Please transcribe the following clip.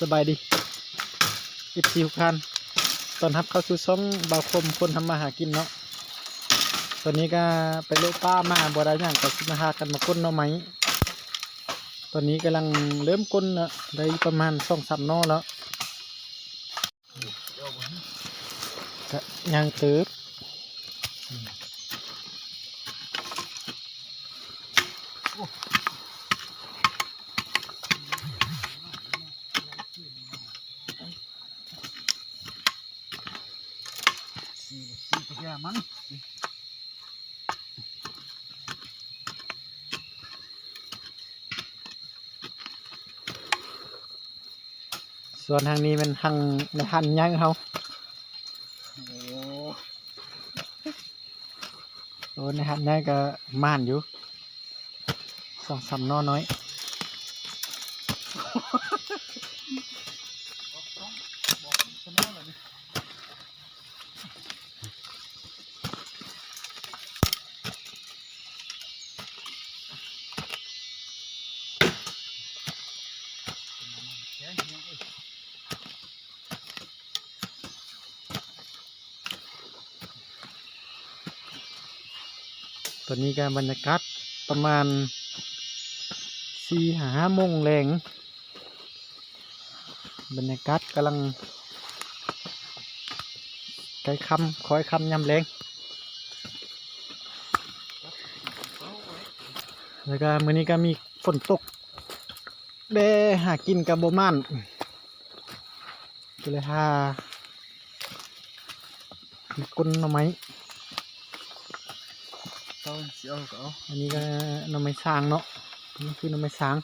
ສະບາຍດີ ເອັຟຊີ ທຸກທ່ານ ຕ້ອນຮັບເຂົ້າສູ່ຊ່ອງບ່າວຄົມຄົນທຳມາຫາກິນເນາະ. ຕອນນີ້ກໍໄປເລາະປ່າມາ ບໍ່ໄດ້ຫຍັງ ກໍຊິມາຫາກັນມາກົ້ນໜໍ່ໄມ້. ຕອນນີ້ກຳລັງເລີ່ມກົ້ນເນາະ ໄດ້ປະມານສອງສາມໜໍ່ແລ້ວ ກະໃຫຍ່ເຕີບ. ສ່ວນທາງນີ້ແມ່ນທາງໃນຫັ້ນໃຫຍ່ເຮົາ. ໂອ້ ໂອ້ ໃນຫັ້ນໃຫຍ່ກໍໝານຢູ່ ສອງສາມໜໍ່ນ້ອຍ. ຕອນນີ້ກໍບັນຍາກາດປະມານສີ່ຫາຫ້າໂມງແລງ. ບັນຍາກາດກຳລັງໃກ້ຄ່ຳ ຄ້ອຍຄ່ຳຍາມແລງ ແລ້ວກໍມື້ນີ້ກໍມີຝົນຕົກ ແດ່ຫາກິນກໍບໍ່ໝານ ກໍເລີຍຫາມາກົ້ນໜໍ່ໄມ້. ເອົາ ຊິເອົາກໍເອົາ. ອັນນີ້ກໍໜໍ່ໄມ້ສາງເນາະ ນີ້ຄືໜໍ່ໄມ້ສາງ.